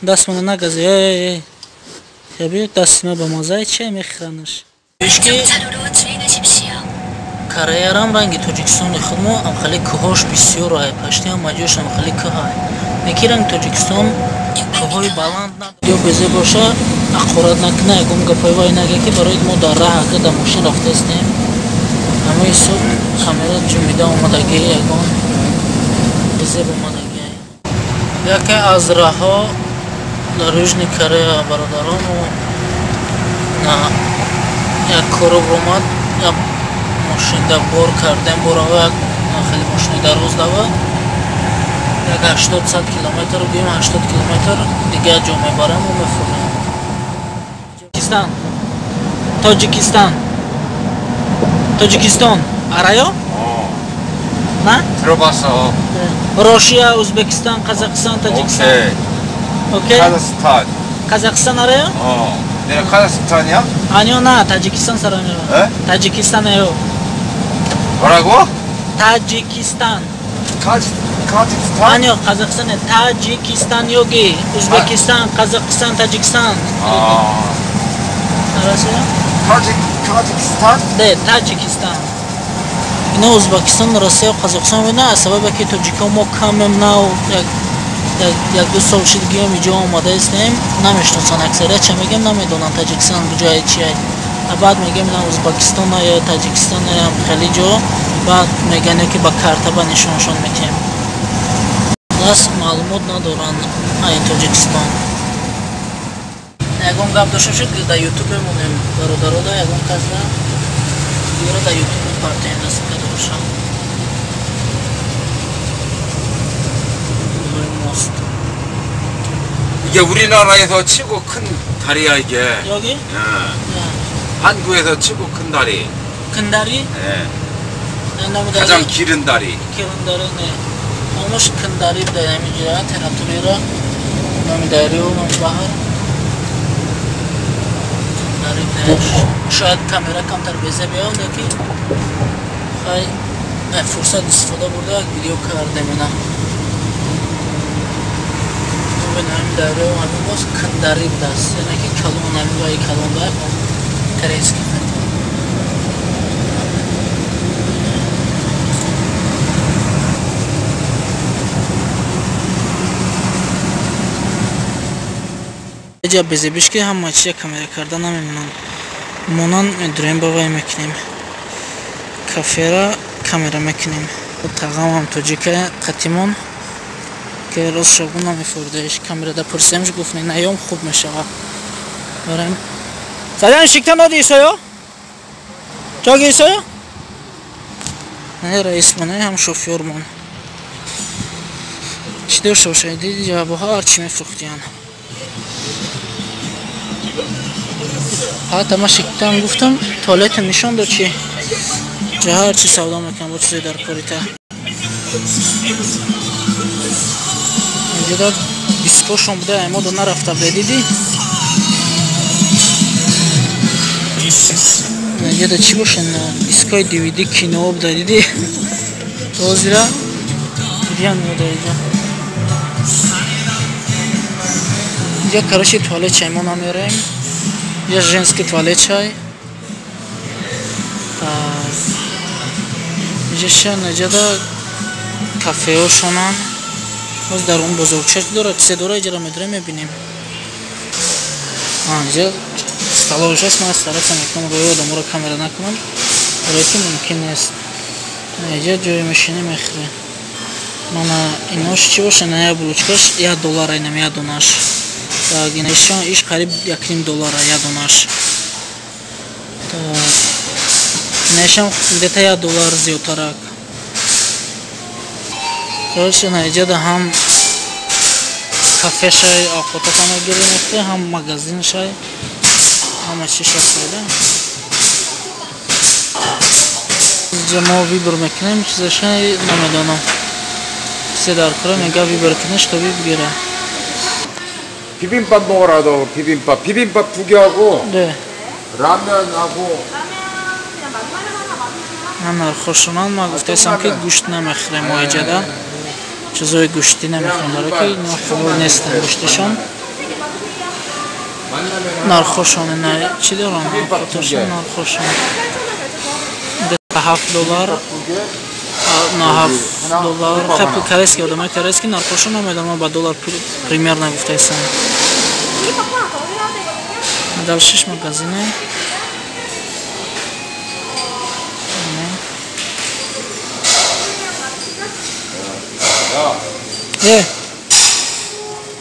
Дастмона нагази. Эй, эй. Дастма ба мазаи чай мехӯранаш. Ишки Кореярам ранги Тоҷикистони худмо ам хеле кӯҳош бисёр ай, пашти ҳам маҷош ам хеле кӯҳ ай. Неки ранги Тоҷикистон кӯҳҳои баланд ё безе боша, ақорат накуна, ягон гапои вай нага, ки барои мо дар раҳ ака дар мошин рафтаистем. Ҳамаи суб камера ҷумида омадагӣ, ягон безеб омадагӣ. Яке аз раҳҳо дар Южный Корея, бародарон, на як короб омад, як мошинда бор кардем, борава як хеле мошини дароз дава, як 80-100 километр, гӯем 80 километр дигар ҷо мебарем ва мефурем. Тоҷикистон, Тоҷикистон, Тоҷикистон 알아요? 나? 들어봤어. 러시아, 우즈베키스탄, 카자흐스탄, 타지키스탄. 오케이. 오케이. 카자흐스탄. 카자흐스탄 알아요? 어. 내가 카자흐스탄이야? 아니요, 나 타지키스탄 사람이에요. 에? 타지키스탄이에요. 뭐라고? 타지키스탄. 카자흐스탄? 아니요, 카자흐스탄에 타지키스탄 여기, 우즈베키스탄, 카자흐스탄, 타지키스탄. 아. 알았어요? 카자흐스탄? 네, 타지키스탄. ино Ӯзбекистон, Россия, Қазоқистон мебинад, аз сабабе ки тоҷикҳо мо камем, нав як ду сол шуд гиём иҷо омада истем, намешиносанд аксарият. Ча мегем, намедонанд Таҷикистон куҷое, чие. Баъд мегем на Ӯзбекистон ё Таҷикистон ё хеле ҷо, баъд мегӯянд ки ба карта ба нишоншон метиҳем. Нас маълумот надоранд ай Тоҷикистон. Ягон гап дошта бошед, дар Ютуб мемонем, бародарода, ягон касда видеоро дар Ютуб мепартоем, насиб карда бошам. Мост. 이게 우리나라에서 최고 큰 다리야 이게. 여기? 예. 네. 한국에서 최고 큰 다리. 큰 다리? 예. 네, 가장 길은 다리. 길은 다리, 네. 너무 큰 다리, 네, 테라토리라, 너무 다리오, 너무 바하. 다리, 네. шояд камера камтар безе биёд, леки хай фурсат истифода бурда як видео кардем. Ина ҳамин дарё, ҳамин боз кандари будааст, яъне ки калон, ҳамин ваи калон да корейский. Ҷа безебиш ки ҳама чиза камера карда намемонанд, монанд медурем, ба вай мекунем, кафера камера мекунем. Тағамам тоҷика қатимон ки рост шогун намефурдаиш, камерада пурсемш, гуфт не, наём хуб мешава. Барем. 사장님 식당 어디 있어요? 저기 있어요? Не раисмон, ҳам шофёрмон. Чӣ дошта бошад? Диди ҷавобҳо ҳарчи мефурӯхтиян. ҳатто ман шиктам гуфтам, туалета нишон дод, чи ҷа ҳарчи савдо мекунам бо чизе дар корита. Инҷода дискошон буда, аймодо нарафта буда, диди? Инҷода чӣ бошад? Дискои DVD, кино буда, диди? Ҳозира дидиам нода инҷа. Инҷа короче туалет чай мо намерем. Я женский туалет чай. Так. Инҷа шан, инҷада кафеҳошонанд. Боз дар он бозорча дорад, чизе дорад, иҷара медорем, мебинем. Инҷа столовыш аст, ман стараться мекунам рӯи одаморо камера накунам, барое ки мумкин нест. Инҷа ҷои мешинӣ, мехӯрӣ. Мана инош чӣ боша? На як булочкаш $1, инам як донаш. Так, инашон иш қариб $1.5 як донаш. Так. Инашам где-то $1 зиёдтарак. Короче, на иҷода ҳам кафе шай, овқотата мегирӣ, мехӯрӣ, ҳам магазин шай, ҳама чиз ҳастайда. Инҷа мо выбор мекунем, чизашай намедонам. Чизе дар кора мега выбор кунеш, то бигира. 비빔밥 먹으라도 비빔밥, 비빔밥 두 개하고 네. 라면하고. Ман нархошонан ма гуфтаистам ки гӯшт намехӯрем мо иҷода. Чизои гӯштӣ намехӯрем, барое ки ино ҳалол нестанд гӯштишон. Нархошон ина чӣ доранд? Нархоташон нархошон $7, $7. Хай корейский одамои корейский нархошон намедонам, ба доллар примерно гуфтаистам. Дальше магазине. Е.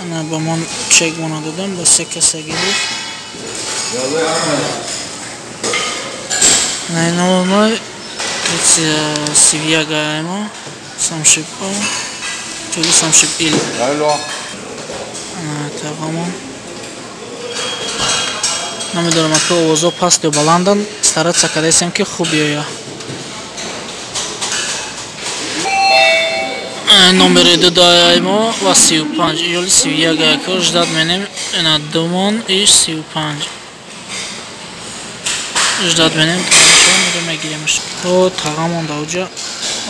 Ана ба ман чек мона додам, ба се каса гирифт. На ино 31 гаемо, самшиб о, чули самшиб ил. Ана тағамон. Намедонам, ака овозо паст ё баландан, стараться кардасем ки хуб биёя. Номери 2 даемо ва 35, ёли 31 гаяко ждат менем, ина думон иш 35. Ждат менем, тамошо мегиремш. То тағамон даоҷа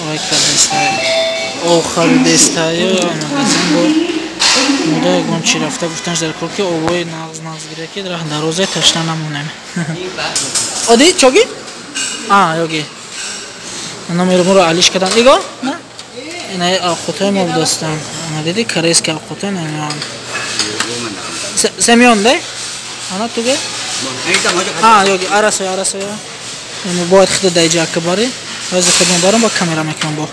ой кардестай. Об харидестай, магазин бо муда ягон чи рафта гуфтанш дар кор ки обои нағз нағз гире ки раҳ дарозе ташна намонем. Оди чоги? А, ёги. Номери моро алиш кардан. Иго? На? Ина авқотҳои мо будастанд. Ана диди корейский авқотҳо намеоянд. Семён де? Ана туге? А, ёги, арасоя, арасоя. Мо бояд хида даиҷа ака барӣ. Ҳозир хидмат барам ба камера мекунам бо.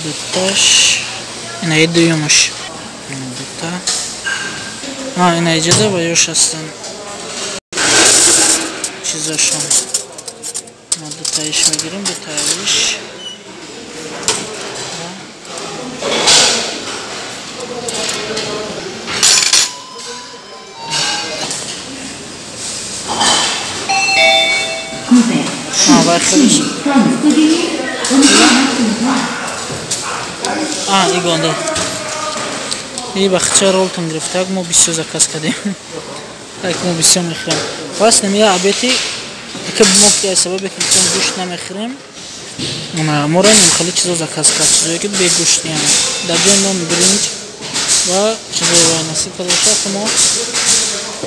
Дуташ. Ина е дуюмаш. Дута. А, ина иҷоза ва ёш ҳастанд. Чизошон. Ма дутаиш мегирем, дутаиш. А, вай хелиш. А, игонда. И бахча ролтон гирифтак, мо бисёр заказ кардем. Так мо бисёр мехӯрем. Пас намия обеди, ки мо ки сабаби ки бисёр гӯшт намехӯрем, моро хеле чизо заказ кард, чизое ки бе гӯшт яъне. Дар ҷои нон биринҷ ва чизои вай насиб карда бошад, ки мо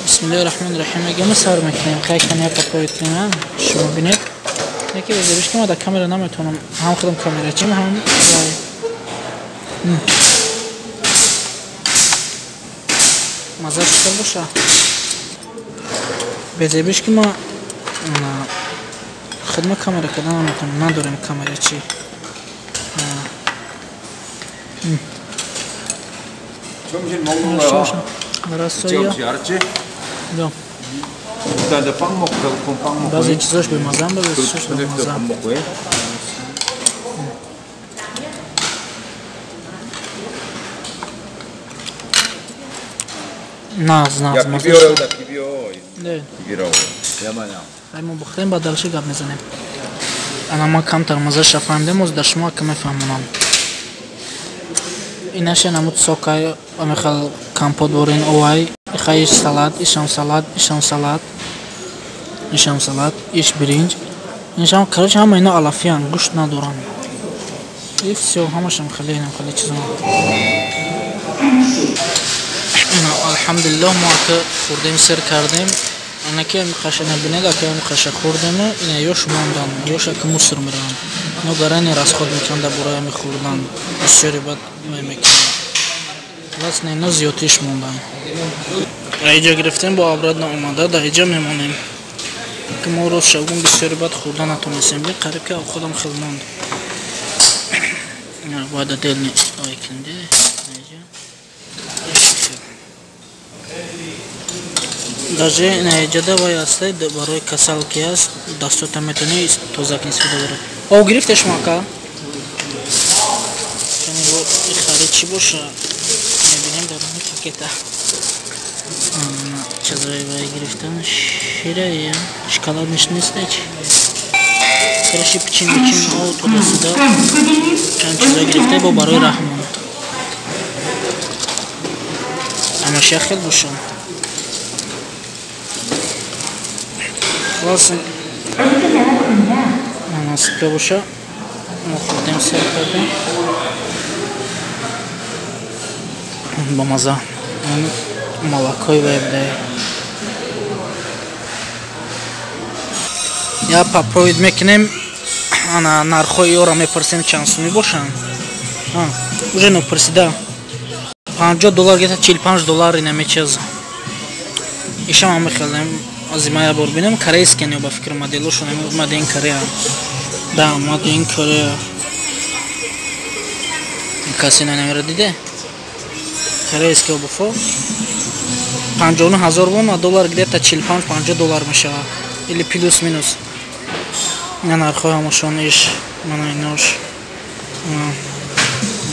бисмиллоҳи раҳмони раҳим мегӯем, сар мекунем. Хай каме папоид кунем, шумо бинед. Яке безебиш ки ма дар камера наметавонам, ҳам худам камерачим, ҳам вай. Маза чӣ боша? Безебиш ки ма хидма камера кардан наметавонам, надорем камерачи. 점심 먹는 거야. 알았어요. 혹시 알았지? 네. 일단 이제 빵 먹고 배고프면 빵 먹고. баъзе чизош бемазаам, баъзе чизош 저녁 때 бемаза. 밥 먹고 해. Нағз, 야 нағз 비벼 маза. 여기다 비벼. Не. 비비라고. 야마냐. Ай мо бухтем, баъд дальше гап мезанем. Ана ма камтар мазаша фаҳмидем, оз дар шумо ака мефаҳмонам. Инаша намуд сокай, амихал компот борин овай, ихай иш салат, ишам салат, ишам салат, ишам салат, иш биринҷ. Ишам, короче, ҳама ино алафиян, гӯшт надоранд. И всё, ҳамашам хеле инам хеле чизо. Ина алҳамдулиллоҳ мо ака хӯрдем, сер кардем. Ана ки ами қаша набинед, ака ами қаша хӯрдему, ина ёш мондан, ёш ака мусор мераванд. Ино гарани расход мекунанд дар бораи ами хӯрдан. Бисёре бад вай мекунанд. Лас на ино зиёдтиш мондан. Иҷа гирифтем, бо обратно омада, дар иҷа мемонем. Ки мо рост шавгум бисёре бад хӯрда натонистем. Би қариб ки худам хел монд. Бояд отдельный ой кунем, диди? Иҷа. Даже на иҷада вай ҳастай, барои касал ки ҳаст, дастота метавонӣ тоза кунӣ истифода барӣ. Об гирифте шумо ака? Кани бо харид чӣ боша? Мебинем дар ҳамин пакета. Чизои вай гирифтан, шира я, шоколад нест чи? Короче, пичин, пичин, об туда-сюда. Чанд чизо гирифта бо барои раҳмон. Ҳамаша хел боша. Хулоса, насибка боша. Мо хӯрдем, сер кардем. Бамаза. Молокои вайбдай. Я попробовать мекунем. Ана нархҳои ёро мепурсем чанд сумӣ бошанд. Уже напурсида. $50 где-то $45 ина мечаз. Ишам ҳам мехелем. Аз ма я бор бинем корейский не ба фикр моделошон made in Korea. Да, made in Korea. Касе намера диде? Корейский обуфо 59,000 вон, а доллар где-то 45-50 доллар мешавад. Или плюс-минус. На нархҳои ҳамашон иш, мана инош.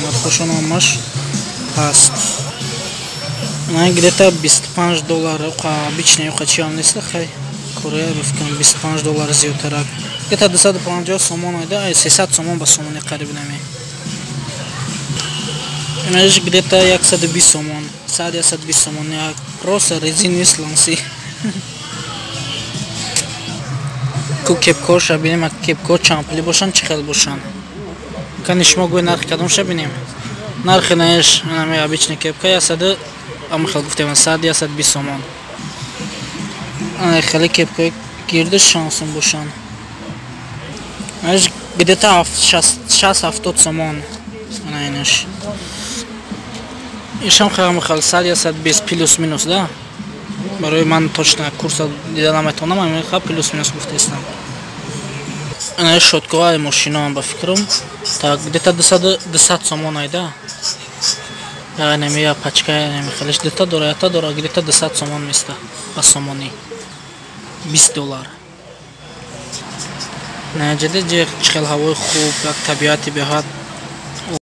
Нархҳошон ҳамаш ҳаст. На где-то $25, обычный уқа чи ҳам нест, хай. Корея бификрам $25 зиёдтарак. Где-то 250 сомон айда, 300 сомон ба сомони қариб нами. Инаш где-то 120 сомон, 120 сомон, як просто резиновый сланцы. Ку кепкоша бинем, ак кепко чанд пули бошанд, чӣ хел бошанд. Кани шумо гӯй нархи кадомша бинем. Нархи наеш, ами обычный кепка 100, ами хел гуфтем 100 120 сомон. Ана хеле кепкои гирду шансум бошанд. Наеш где-то 60-70 сомон. Ана инаш. Ишам хеле хел 100 120 плюс-минус, да? Барои ман точно курса дида наметавонам, ами хел плюс-минус гуфтаистам. Ана шоткои мошиноам ба фикрам. Так где-то 200 сомон айда. Я неми я пачка неми хелеш дета дора, ята дора, где-то 200 сомон места ба сомони. $20. Наҷаде ҷе хел ҳавои хуб, як табиати беҳад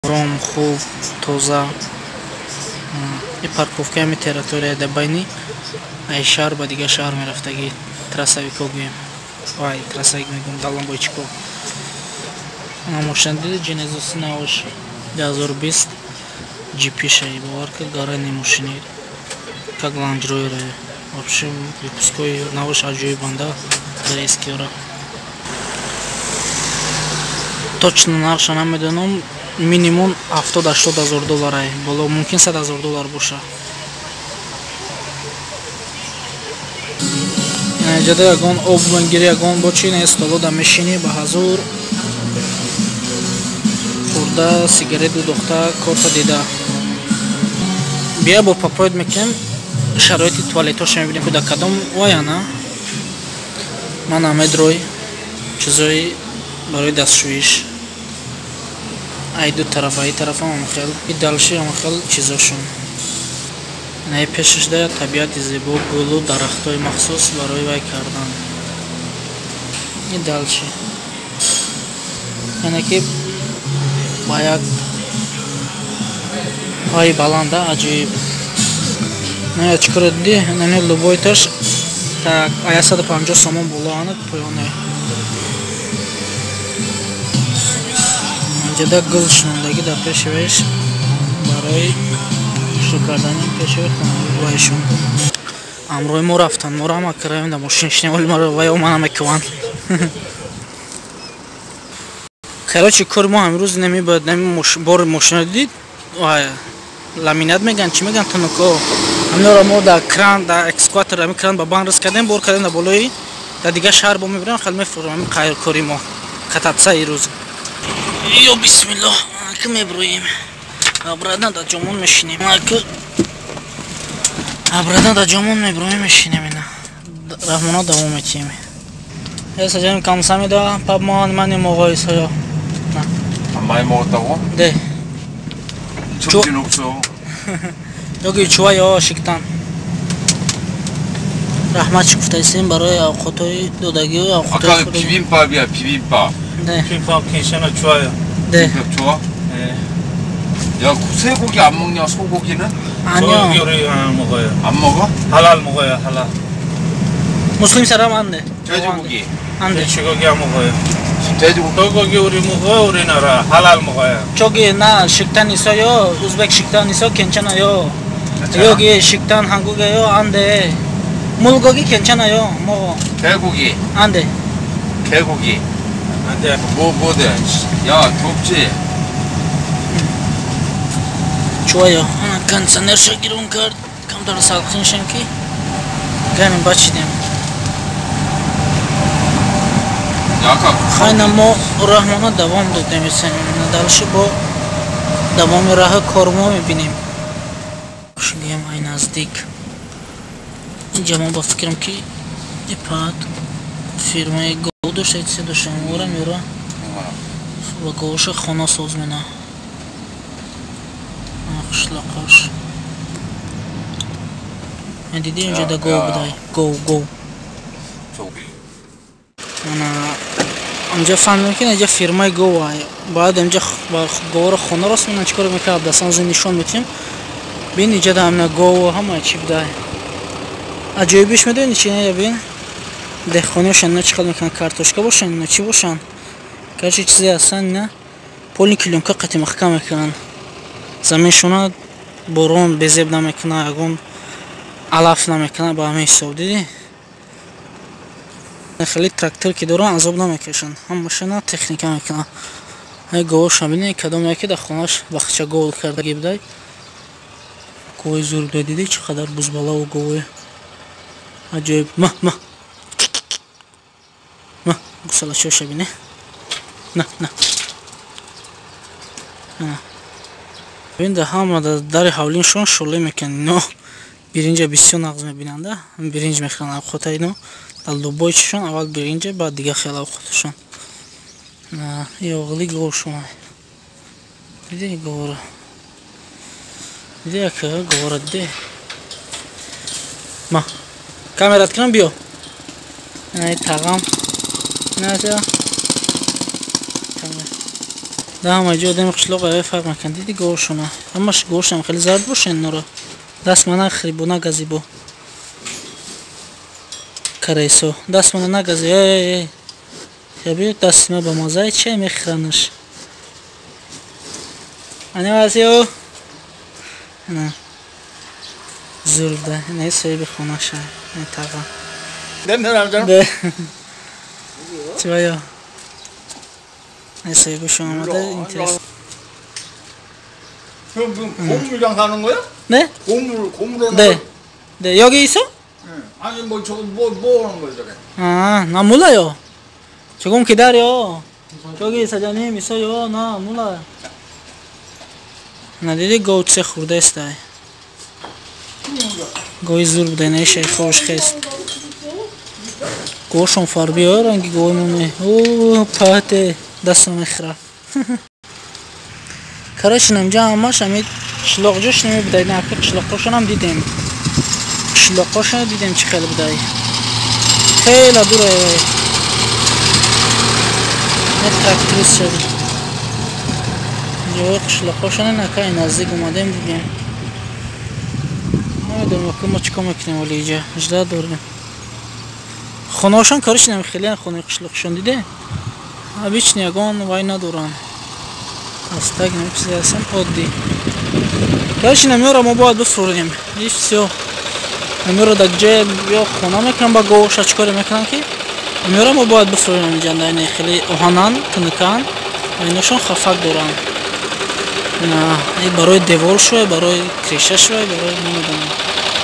ором, хуб, тоза. И парковка ами территория дар байни ай шаҳр ба дигар шаҳр мерафтаги трассавико гӯем. Вай, трассавик мегӯм, Даламбойчико. Ана мошина диди Genesis навош 2020 GP шаи, бовар ка гарани мошини как Land Rover. Вообще выпускои навош аҷоибанда корейскиёра. Точно нархша намедонам, минимум 70-80 ҳазор доллар боло, мумкин 100 ҳазор доллар боша. Ҷада ягон об мегири, ягон бочи не столода мешини ба ҳазур хурда сигарет дудохта корта дида. Бия бо попоид мекунем шароити туалетоша мебинем ки дар кадом ваяна. Ман амедрой чизои барои дастшӯиш. Ай ду тараф, ай тарафам ҳам хел, и дальше ҳам хел чизошон. Най пешашда табиати зебо, гулу дарахтҳои махсус барои вай кардан. И дальше. Яъне ки ба як вай баланда аҷоиб. На чӣ кора дидӣ? Нами любойташ так 150 сомон боло ана поёне. Ҷада гул шинондагӣ дар пеши вайш барои шурӯъ кардани пеши вайшон. Амрои мо рафтан, моро ҳама караем дар мошин шинем, вале маро вай омана мекуванд. Короче, кори мо ҳамрӯз намебояд, нами бори мошина дидид, вай ламинат меган, чӣ меган тунуко. Ҳаминро мо дар кран, дар экскаватор, ҳамин кран ба банд рис кардем, бор кардем дар болои, дар дигар шаҳр бо мебирем, хел мефурӯшем ҳамин қайр кори мо. Кататса ирӯз. Ё бисмиллоҳ, ки меброем. Обратно дар ҷомон мешинем. Обратно дар ҷомон меброем, мешинем ина. Раҳмона давом метиҳем. 예, 사장님 감사합니다. 밥 많이 먹어 있어요. 안 많이 먹었다고? 네. 정신 없어. 여기 좋아요, 식당. раҳмат гуфтаистем барои авқотҳои додагӣ. 아까 비빔밥이야, 비빔밥. 네. 비빔밥 괜찮아, 좋아요. 네. 비빔밥 좋아? 네. 야, 쇠고기 안 먹냐, 소고기는? 아니요. 소고기 우리 안 먹어요. 안 먹어? 할랄 먹어요, 할랄. 무슬림 사람 안 돼. 돼지고기. 안 돼. 돼지고기 안 먹어요. 돼지고기. 소고기 우리 먹어요, 우리나라 할랄 먹어요. 저기 나 식단 있어요. 우즈벡 식단 있어, 괜찮아요. 괜찮아? 여기 식단 한국에요, 안 돼. 물고기 괜찮아요. 먹어. 개고기. 안 돼. 개고기. 안 돼. 뭐 돼? 야, 덥지? 좋아요. Кондиционерша гирон кард, камтар салқин шем ки ганем бачидем. Хайна мо раҳмона давом додем, дальше бо давоми раҳа кор мо мебинем. Шугием ай наздик. Инҷа мо ба фикрам ки ипад фирмаи гов дошта, чизе дошта, мора мера ва говша хона соз мена. Қишлоқош. Диди инҷа да гов будай, гов гов. Ана инҷа фаҳмидем ки инҷа фирмаи гов ай. Баъд инҷа говро хона рост менан, чикор мекард, дастан зин нишон метим. Бин инҷа да ҳамина гов ҳама чи будай. Аҷоибиш медонӣ чи не, бин? Деҳқониошон ина чӣ қадр мекунанд, картошка бошанд, ина чӣ бошанд? Короче, чизе ҳастанд, ина полни клёнка қати маҳкам мекунанд. Заминшона борон безеб намекунад, ягон алаф намекунад, ба ҳамин ҳисоб, дидӣ? Хеле трактор ки доранд, азоб намекашанд, ҳамашона техника мекунанд. Ай говошам бинед, кадом яке дар хонаш бахча гов кардаги будай. Говои зур будай, дидӣ чӣ қадар бузбалаву говои аҷоиб. Ма ма ма гусалачоша бине. На на бин, да ҳама дари ҳавлиншон шӯле мекунанд. Ино биринҷа бисёр нағз мебинанда, биринҷ мехӯранд авқота. Ино дар лубои чишон аввал биринҷа, баъд дигар хел авқоташон. Ёғли говшон диди, говро диди, яка говро диди. Ма камерат кунам, биё. Ай тағам да ҳама ҷо одами қишлоқ ай фарқ мекунад. Диди говшона, ҳамаш говшам хеле зард бошен. Нора даст ма нахӯрибо, нагазибо, карайсо даст мана нагази. Эй эй, дасти ма ба мазаи чай мехӯранаш. Анёҳасиё, зур буда. Ина соҳиби хонаша, таға. Чиваё соҳибашон омада. Интерес. 고물장 사는 거야? 네? 고물로. 네. 네, 여기 있어? 응. 아니 뭐 저거 뭐 하는 거야 저게? 아, 나 몰라요. 조금 기다려. 저기 사장님 있어요. 나 몰라요. 나 디디 고체 хурдестай. Гои зур будай, не шейхош хест. Гошон фарби ранги гои моне. О, пате дастам мехра. Короче, намҷа ҳамаш ҳами қишлоқҷош намебудай, на қишлоқҳошонам дидем. Қишлоқҳошона дидем чӣ хел будай. Хеле дур ай. Не тракторист шуд. Ҷои қишлоқҳошона накай наздик омадем дидем. Намедонам ки мо чӣ кор мекунем, вале иҷа жда дорем. Хонаҳошон короче намехелиян, хонаи қишлоқшон диде. Обычно ягон вай надоранд. Астаг чизе ҳастанд оддӣ. Короче, намеёра мо бояд бифурем. И всё. Намеёра дар ҷое ё хона мекунам ба говша, чӣ коре мекунам ки намеёра мо бояд бифурем инҷа. Ина хеле оҳанан, тунукан ва иношон хафак доранд. Барои девор шуай, барои креша шуай, барои намедонам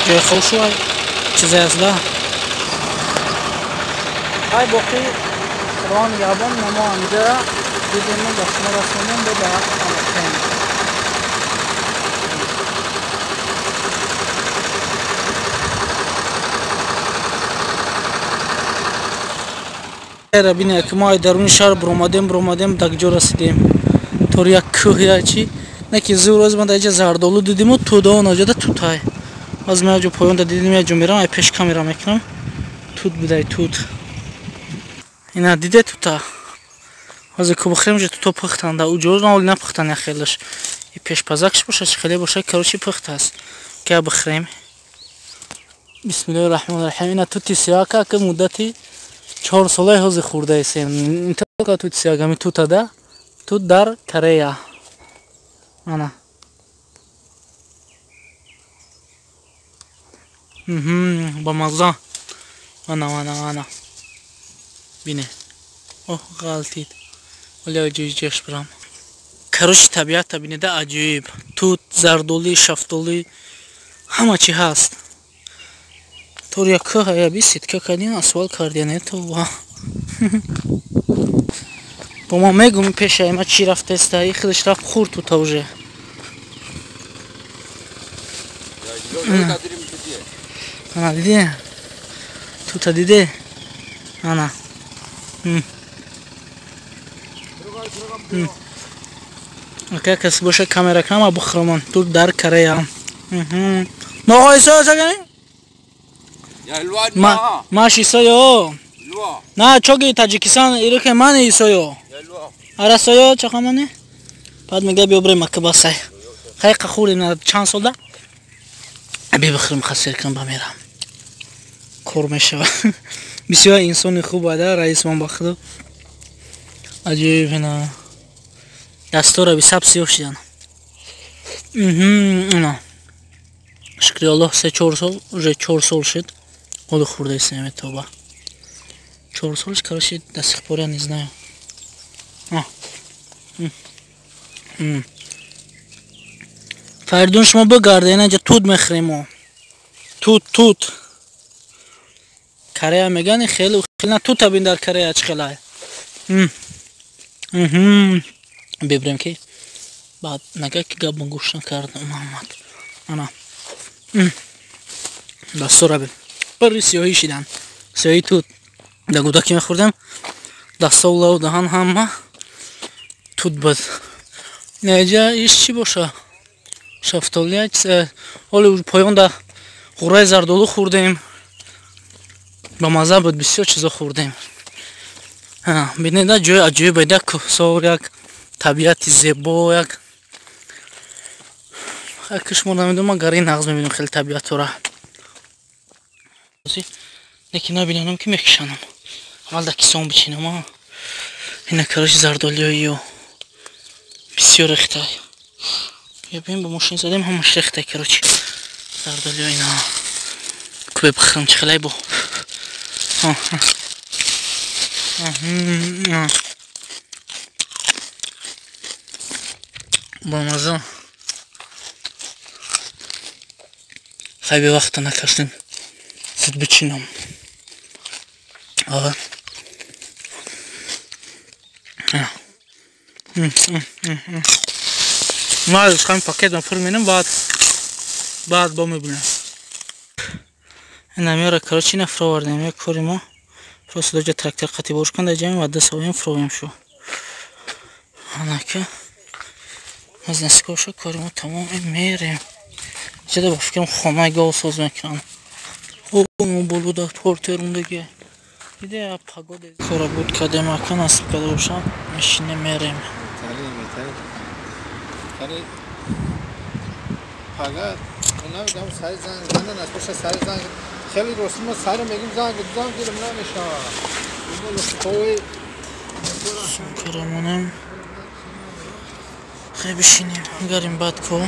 ҷои хоб шуай, чизе аст да. Ай боқӣ Худованд нигаҳбон, мо ҳаминҷа дидем, ба шумо расондем, бо ба алоқаем. Бинед ки мо ай даруни шаҳр буромадем, дар ҷо расидем. Тор як кӯҳ я чи не ки зур оз ман дар иҷа зардолу дидиму туда он оҷода тутай. Оз ман ҷо поёнда дидим, я ҷо мерам, ай пеш камера мекунам. Тут будай, тут. Ина диде тута. Ҳозир ку бихӯрем, ҷо туто пухтанд. У ҷо оли напухтанд як хелаш. И пешпазакш боша, чӣ хеле боша, короче пухт аст. Ка бихӯрем. Бисмиллоҳи раҳмони раҳим. Ина тути сиёка ки муддати 4 солаи ҳозир хӯрдаесем. Инта тути сиёка ами тута да. Тут дар Корея. Ана. Ба мазза. Ана, ана, ана. Бине. Оҳ, ғалтид. Вале ҷои ҷеш бирам. Короче, табиата бинеда аҷоиб. Тут, зардолӣ, шафтолӣ, ҳама чӣ ҳаст. Тор як кӯҳ аяби ситка кардин, асфалт кардиан това. Бо ма мегум пешаи ма чӣ рафтеста, и худаш рафт хӯрд тута уже. Ана диде? Тута диде? Ана. Ака каси боша камера кама бухрамон. Тут дар Корея. Мо 있어요, 사장님? 야, 일로 와, 임마. 맛 있어요. 일로 와. 나 저기 타지키스탄 이렇게 많이 있어요. 야, 일로 와. 알았어요. 잠깐만요. баъд мега биё бирем макабасай. Хай қахӯрем на чанд солда? Би бихӯрем хасер кунам ба мерам. Кор мешава. Бисёр инсони хуб ада раисмон ба худо. Аҷоиб ина. Дастора бисаб сиёҳ шидан. Ина. Шукри Аллоҳ 3-4 сол, уже 4 сол шуд. Ҳоло хӯрдаистем тоба. 4 солш, короче, до сих пор я не знаю. Фаридун шумо бигарда, инаҷа тут мехӯрем мо. Тут, тут. Корея мегани хеле хеле на тута бин дар Корея чӣ хелай. Бибирем ки баъд нага ки гап гӯш накардам Муҳаммад. Ана. Дастора бин. Пури сиёҳӣ шидан. Сиёҳи тут. Дар гудаки мехӯрдем. Дастову лаву даҳан ҳама тут буд. Неҷа иш чӣ боша? Шафтолия ҳоле поён да ғураи зардолу хӯрдем. Ба маза буд, бисёр чизо хӯрдем. Бинеда ҷои аҷоиб як кӯҳсор, як табиати зебо, як шумо намедонам, ман гари нағз мебинам хеле табиатора. Лекин набинанам ки мекишанам. Аввал дар кисон бичинам. Ина короче зардолиёиё бисёр рехтай. Бибин ба мошин задем ҳамаш рехтай короче. Зардолиё ина. Кубе бихӯрам чӣ хелай бо. Бамаза. Хай бевақта накардем. Зуд бичинам. Ма хам пакетам пур менам, баъд бо мебинам. Инамёра короче ина фуровардем, як кори мо. Просто доҷа трактор қати бош кун, дар ҷамъи ва дасавоем фуровем шу. Анака. Аз насикоша кори мо тамом мерем. Чеда ба фикрам хонаи гов соз мекунам. О, боло да портерундаги. Диде погода. Кора буд кадем ака насиб карда бошам, мешинем мерем. Пага, намедонам сари занг занан аз паша сари занг хеле рости мо сари мегим занг занг гирим намешава. Карамонем. Хай бишинем, гарим баъд ко.